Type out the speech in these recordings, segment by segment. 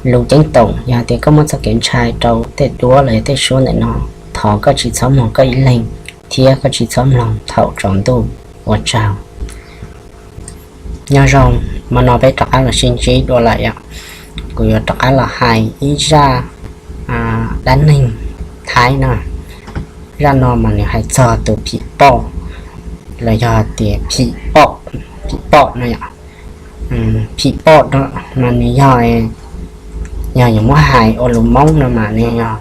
Lus ceeb toom, yog tias koj muaj txoj kev ntshai rau tej duab los yog tej suab ntawm no, thov koj tsis txhob mloog koj ib leeg, thiab koj tsis txhob mloog thaum tsaus ntuj. Ua tsaug. Nyob zoo, hmo no peb rov qab los sib ntsib dua lawm yom. Kuv yuav rov qab los hais ib zaj dab neeg Thaib no. Zaj no mas nws hais txog tus phim poj, los yog tias phim poj, phim poj no yom. Phim poj no mas nws yog, yog yuav muab hais ua lus Hmoob no mas nws yog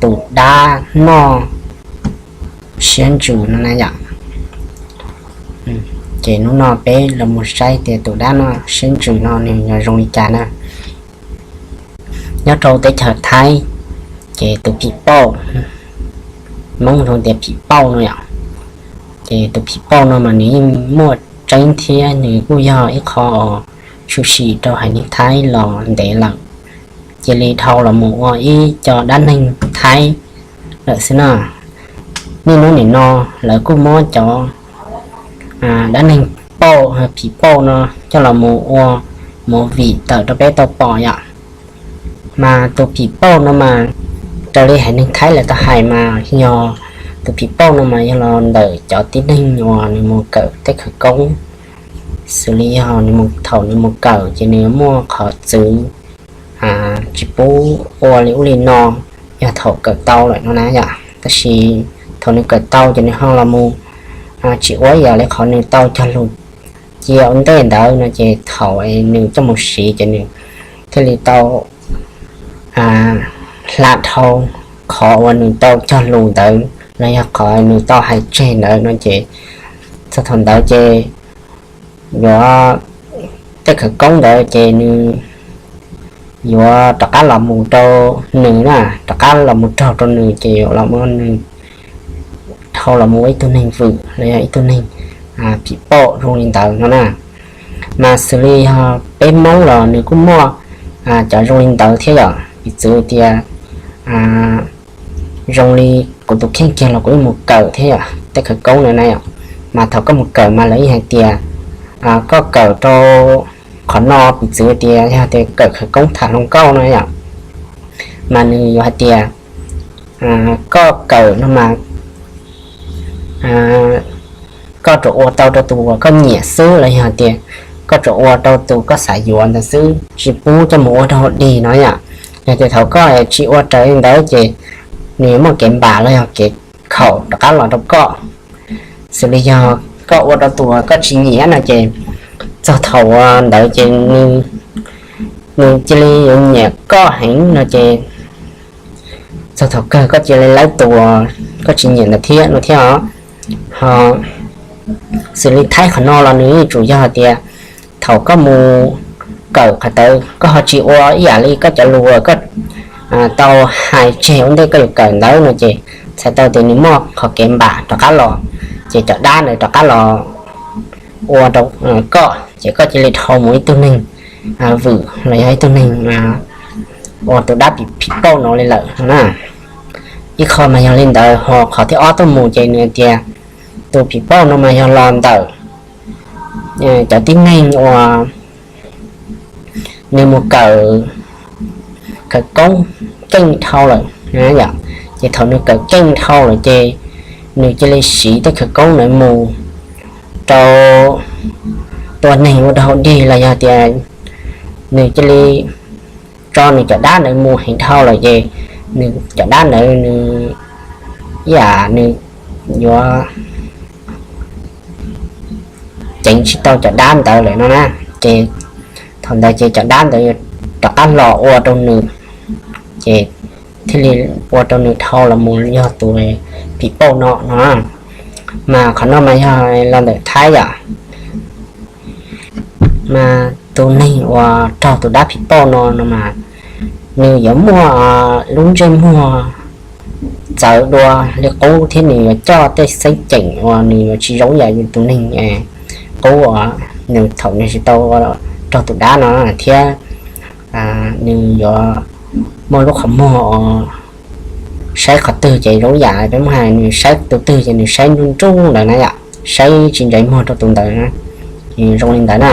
tus dab noj siab ntsws no na yom. Ces hnub no peb los mus saib tias tus dab noj siab ntsws no nws yog zoo li cas na. Nyob rau teb chaws Thaib, ces tus phim poj, Hmoob hu tias phim poj no yom. Ces tus phim poj no mas nws yeej muaj tseeb thiab nws kuj yog ib qho tshwm sim rau haiv neeg Thaib los ntev lawm. Cia li dhau los mus ua ib co dab neeg Thaib lawm xwb na. Niaj hnub nim no lawv kuj muab cov dab neeg poj, phim poj no coj los mus ua movie tawm rau peb tau pom yom. Mas tus phim poj no mas raws li haiv neeg Thaib lawv tau hais mas yog tus phim poj no mas yog los ntawm cov tib neeg uas nws mus kawm tej khawv koob, xws li yog nws mus, thaum nws mus kawm ces nws muaj qhov txwv tsis pub ua li ub li no, yog thaum kawm tau lawm no na yom. Tab sis thaum nws kawm tau ces nws ho los mus tsis ua ib yam li qhov nws tau cog lus cia ua ntej ntawd no ces thaum nws coj mus siv ces nws thiaj li tau hla dhau qhov uas nws tau cog lus ntawd los yog qhov nws tau hais tseg ntawd no ces txog thaum ntawd ces yuav, tej khawv koob ntawd ces nws yuav rov qab los mus rau nws na, rov qab los mus raug rau nws ces yuav los muab nws dhau los mus ua ib tug neeg vwm los yog ib tug neeg phim poj zoo li ntawd no na. Mas xws li yog peb Hmoob los nws kuj muaj cov zoo li ntawd thiab yom. Piv txwv tias zoo li kuv tus kheej kiag los kuv yeej mus kawm thiab yom, tej khawv koob ntawd na yom. Mas thaum koj mus kawm mas lawv yeej hais tias koj kawm rau qhov no, piv txwv tias yog tias kawm khawv koob tham hluas nkauj no yom, mas nws yuav hais tias koj kawm no mas koj tsuas ua tau rau tus uas koj nyiam xwb los yog tias koj tsuas ua rau tus koj xav yuav ntawd xwb, tsis pub coj mus ua rau hauv dig no yom. Yog tias thaum koj tsis ua raws li ntawd ces nws yuav muaj kev npam los yog kev khaum rov qab los rau koj. Xws li yog koj ua rau tus uas koj tsis nyiam no ces txog thaum ntawd ces nws cia li yuav nyiam koj heev no ces txog thaum kawg koj cia li lawb tus uas koj tsis nyiam ntawd thiab no thiab os. Ho xws li Thaib qhov no los nws yeej tsuas yog tias thaum koj mus kawm qhov ntawd koj ho tsis ua ib yam li koj cov lus uas koj tau hais tseg ua ntej koj yuav kawm ntawd no ces txhais tau tias nws muaj qhov kev npam rov qab los, ces cov dab ntawd rov qab los ua rau koj ces koj cia li dhau mus ib tug neeg vwm los yog ib tug neeg ua tus dab phim poj no li lawm na. Ib qho mas yog li ntawd, ho qhov thib ob tuaj mus ces nws tias tus phim poj no mas yog los ntawm cov tib neeg uas nws mus kawm, kawm koob keej dhau lawm yom. Ces thaum nws kawm keej dhau lawm ces nws cia li siv tej khawv koob ntawd mus rau tua neeg ua rau hauv dig los yog tias nws cia li tso nws cov dab ntawd mus heev dhau lawm ces nws cov dab ntawd nws ib yam nws yuav ceev tsis tau cov dab ntawd lawm no na. Ces thaum ntawd ces cov dab ntawd rov qab los ua rau nws, ces thiaj li ua rau nws dhau los mus yog tus phim poj no no. Mas qhov no mas yog los ntawm Thaib yom. Mas tus neeg uas raug tus dab phim poj no no mas nws yuav muaj lub ntsej muag txawv dua li qub thiab nws yuav coj tej xeeb ceem uas nws yuav tsis zoo yam tus neeg qub uas nws thaum nws tsis tau raug tus dab no thiab nws yuav muaj lub qhov muag saib qhov twg ces zoo yam peb muab hais nws saib tus twg ces nws saib nruj nruj ntawd na yom, saib tsis ntseev muag rau tus ntawd na, zoo li ntawd na.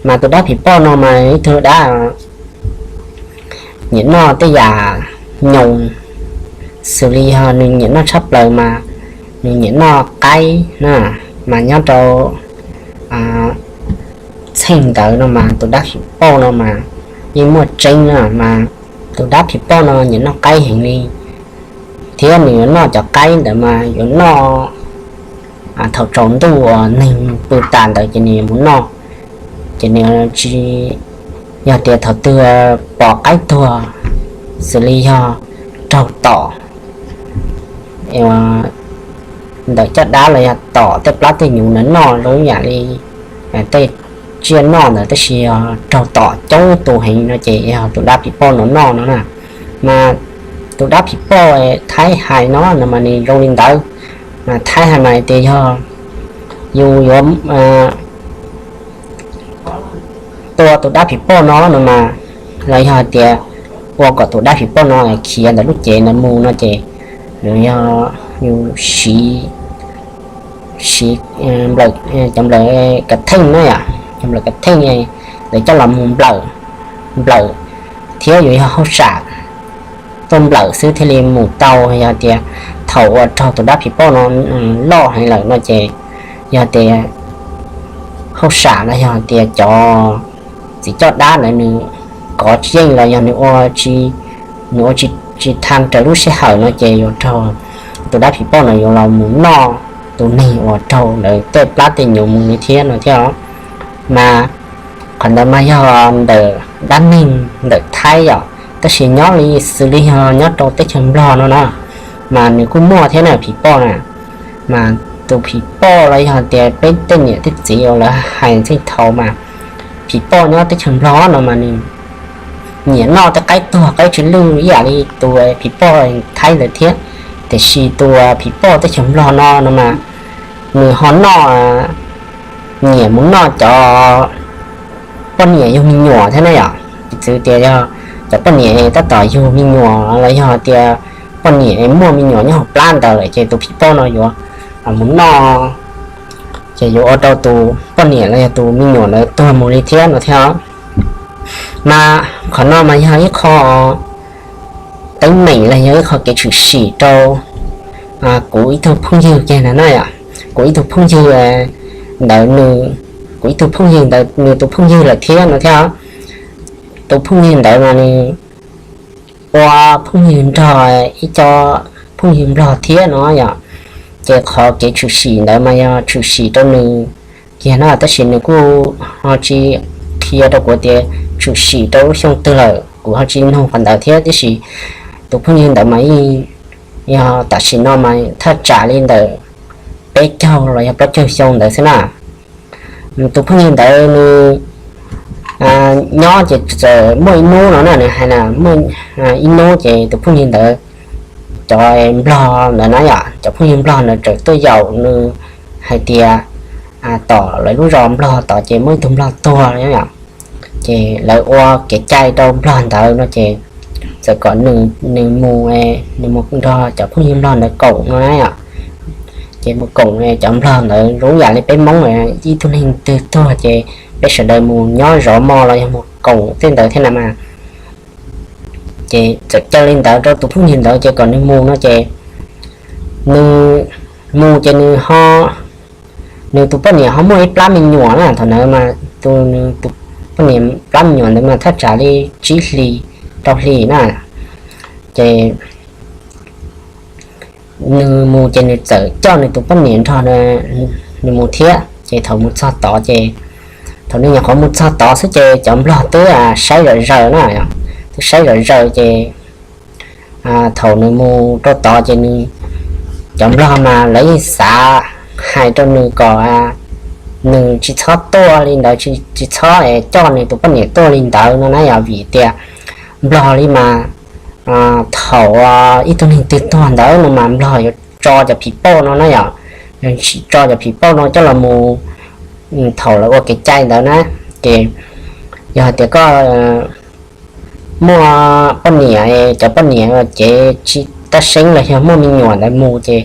Mas tus dab phim poj no mas ib tug dab nyiam noj tej yam nyoos, xws li yog nws nyiam noj tshaj plaws mas nws nyiam noj qaib na, mas nyob rau txheej ntawd no mas tus dab phim poj no mas yeej muaj tseeb na, mas tus dab phim poj no nyiam noj qaib heev li, thiab nws yuav noj cov qaib ntawd mas yuav noj thaum tsaus ntuj uas neeg pw tas ntawd ces nws yuav mus noj, ces nws tsis, yog tias thaum twg pom qaib tuag, xws li yog raug tom ntawm caj dab los yog tom tej plab tej nyuv ntawd noj zoo yam li tej tsiaj noj ntawd, tab sis yog raug tom coob tus heev no ces yog tus dab phim poj no noj no na. Mas tus dab phim poj Thaib hais no no mas nws zoo li ntawd, mas Thaib hais mas tias yog yus yuav tua tus dab phim poj no no mas, los yog hais tias ua kom tus dab phim poj no khiav ntawm lub cev ntawd mus no ces yus yog yus siv, siv cov nplawm kav theej na yom, cov nplawm kav theej lawv coj los mus nplawm, nplawm, thiab yus yog hauj sam tuaj nplawm xwb thiaj li mus tau. Yog tias thaum uas raug tus dab phim poj no loj heev lawm no ces yog tias hauj sam los yog tias cov txiv coj dab ntawd nws kov tsis yeej los yog nws ua tsis, nws ua tsis tau raws lub sij hawm no ces yuav raug tus dab phim poj no yuav los mus noj tus neeg uas raug lawv tej plab tej nyuv mus li thiab no thiab. Mas qhov ntawd mas yog ntawm dab neeg ntawm Thaib yom, tab sis nyob li xws li yog nyob rau teb chaws Nplog no na, mas nws kuj muaj thiab na phim poj na. Mas tus phim poj los yog tias peb tej niam tej txiv uas lawv hais txheej thaum mas phim poj nyob teb chaws Nplog no mas nws nyiam noj tej qaib tuag qaib tsw lwj ib yam li tus phim poj Thaib ntawd thiab. Tiam sis tus phim poj teb chaws Nplog no no mas nws ho noj, nyiam mus noj cov poj niam yug me nyuam thiab na yom. Piv txwv tias yog cov poj niam tab tom yug me nyuam los yog tias poj niam muaj me nyuam nyob hauv plab ntawd lawm ces tus phim poj no yuav mus noj, ces yuav ua rau tus poj niam los yog tus me nyuam ntawd tuag mus li thiab no thiab. Mas qhov no mas yog ib qho teeb meem los yog ib qho kev tshwm sim rau kuv ib tug phooj ywg kiag na yom. Kuv ib tug phooj ywg ntawd nws, kuv ib tug phooj ywg ntawd nws tus phooj ywg lawm thiab no thiab. Tus phooj ywg ntawd mas nws ua phooj ywg nrog ib co phooj ywg Nplog thiab no yom. Ces qhov kev tshwm sim ntawd mas yog tshwm sim rau nws kiag no, tab sis nws kuj ho tsis qhia rau kuv tias tshwm sim rau lub xyoo twg lawm, kuv ho tsis nug qhov ntawd thiab. Tiam sis tus phooj ywg ntawd mas yeej yog tam sim no mas thaj tsam li ntawm peb caug los yog plaub caug xyoo ntawd xwb na. Tus phooj ywg ntawd nws nyob ces txawm muaj ib hnub no na, nws hais na, muaj ib hnub ces tus phooj ywg ntawd, cov Nplog ntawd na yom, cov phooj ywg Nplog ntawd txawm tuaj yaum nws hais tias tom lawv lub zos Nplog tod ces muaj ib tug Nplog tuag yom. Ces lawv ua kev cai rau Nplog ntawd no ces txawm kom nws mus, nws mus nrog cov phooj ywg Nplog ntawd koom no na yom. Ces mus koom cov Nplog ntawd zoo yam li peb Hmoob, ib tug neeg twg tuag ces peb sawv daws mus nyob zov mov los yog mus koom tej ntawd thiab na mas. Ces txawm cia li ntawd rau tus phooj ywg ntawd ces kom nws mus no ces nws mus ces nws ho, nws tus poj niam ho muaj ib plab me nyuam na, thaum ntawd mas tus, nws tus poj niam plab me nyuam ntawd mas thaj tsam li tsib hlis rau hlis na. Ces nws mus ces nws txawm coj nws tus poj niam nrog nws mus thiab. Ces thaum mus txog tod ces, thaum nws nyuam qhuav mus txog tod xwb ces cov Nplog twb saib zom zaws na, twb saib zom zaws ces thaum nws mus rau tod ces nws, cov Nplog mas lawv yeej xav hais rau nws kom nws tsis txhob tuaj li ntawd, tsis txhob coj nws tus poj niam tuaj li ntawd no na yom, vim tias Nplog li mas thaum ib tug neeg twg tuag ntawd no mas Nplog yuav tso cov phim poj no na yom, yuav tso cov phim poj no coj los mus, thaum lawv ua kev cai ntawd na. Ces yog hais tias koj muaj poj niam, cov poj niam cev tsis tab seeb los yog muaj me nyuam ntawd mus ces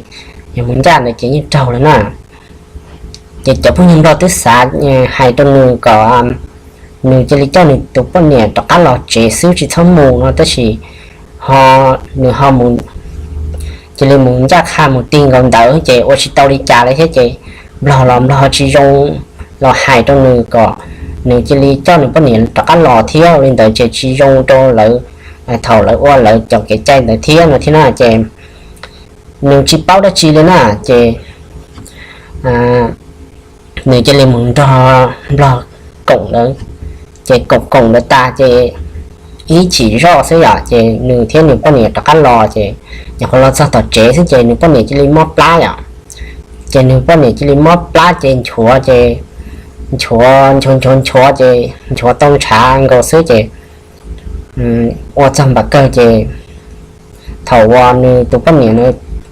yog mus ncaj ntawd ces yeej raug lawm na. Ces cov phooj ywg Nplog twb xav hais rau nws kom nws cia li coj nws tus poj niam rov qab los tsev xwb tsis txhob mus no, tab sis ho nws ho mus, cia li mus ncaj qha mus tig nkaus ntawd ces ua tsis tau li cas li thiab ces nplog los nplog tsis zoo, los hais rau nws kom nws cia li coj nws poj niam rov qab los thiab ua li ntawd ces tsis zoo rau lawv, thaum lawv ua lawv cov kev cai ntawd thiab no thiab na ces nws tsis paub dab tsi li na ces nws cia li mus nrog nplog koom lawv, ces koom koom lawv tas ces ib chim zoj xwb yom ces nws thiab nws poj niam rov qab los ces nyuam qhuav los txog tom tsev xwb ces nws poj niam cia li mob plab yom, ces nws poj niam cia li mob plab ces nchuav ces nchuav nchuav nchuav nchuav ces nchuav tau ntshav nkaus xwb ces ua txog npam kawg ces thaum uas nws tus poj niam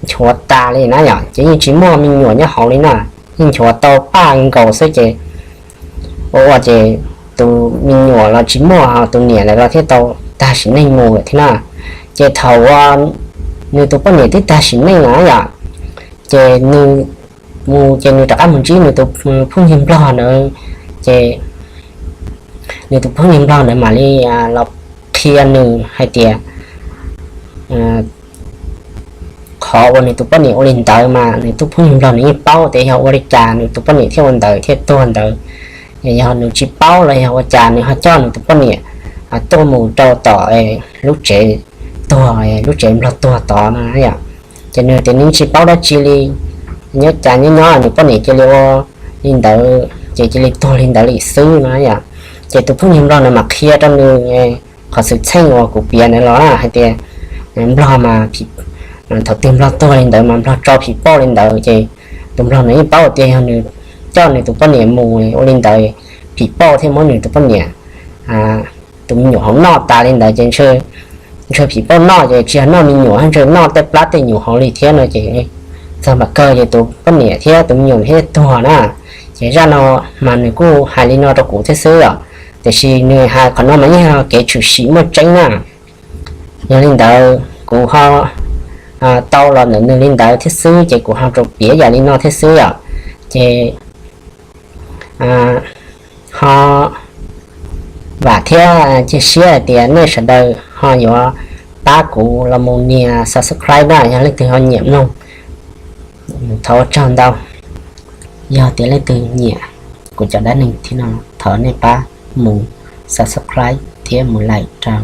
nchuav tas li na yom ces yeej tsis muaj me nyuam nyob hauv li na, yeej nchuav tau paj nkaus xwb ces ua ua ces tus me nyuam los tsis muaj, tus niam lawv los thiaj tau tag sim neej mus lawm thiab na. Ces thaum uas nws tus poj niam twb tag sim neej lawm yom, ces nws mus ces nws rov qab mus ntsib nws tus phooj ywg nplog ntawd, ces nws tus phooj ywg nplog ntawd mam li los qhia nws hais tias qhov uas nws tus poj niam ua li ntawd mas nws tus phooj ywg nplog nws yeej paub tias yog ua li cas nws tus poj niam thiaj ua ntawd thiaj tuag ntawd. Yog nws tsis paub los yog ua cas nws ho coj nws tus poj niam tuaj mus rau tom lub tsev tuag, lub tsev nplog tuag tod no yom. Ces nws tias nws tsis paub dab tsi li, nyob cas nyob nyob nws poj niam cia li ua li ntawd ces cia li tuag li ntawd li xwb no yom. Ces tus phooj ywg nplog ntawd mam qhia rau nws qhov xwm txheej uas kuv piav ntawd los na hais tias nplog mas thaum twg nplog tuag li ntawd mas nplog tso phim pauj li ntawd ces tus nplog ntawd yeej paub tias yog nws coj nws tus poj niam mus ua li ntawd, phim pauj thiaj muab nws tus poj niam tus me nyuam hauv noj tas li ntawd ces ntshe phim pauj noj ces tsis yog noj me nyuam, ntshe noj tej plab tej nyuam hauv li thiab no ces txog npam kawg ces tus poj niam thiab tus me nyuam thiaj tuag na. Ces zaj no mas nws kuj hais li no rau kuv thiab xwb yom, tiam sis nws hais qhov no mas yeej yog kev tshwm sim muaj tseeb na. Yog li ntawd kuv ho tau los ntawm nws li ntawd thiab xwb ces kuv ho rau piav yam li no thiab xwb yom. Ces ho vam thiab cia siab hais tias nej sawv daws ho yuav pab kuv los mus nias subscribe na, yog leej twg ho nyiam mloog thov ua tsaug ntau. Yog tias leej twg nyiam kuv cov dab neeg thiab no thov nej pab mus subscribe thiab mus like rau.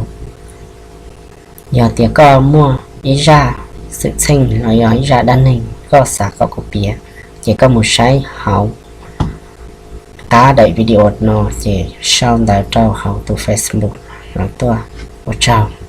Yog tias koj muaj ib zaj xwm txheej los yog ib zaj dab neeg koj xav kom kuv piav ces koj mus saib hauv qab daim video no ces sau ntawv rau hauv tus Facebook los tuaj. Ua tsaug.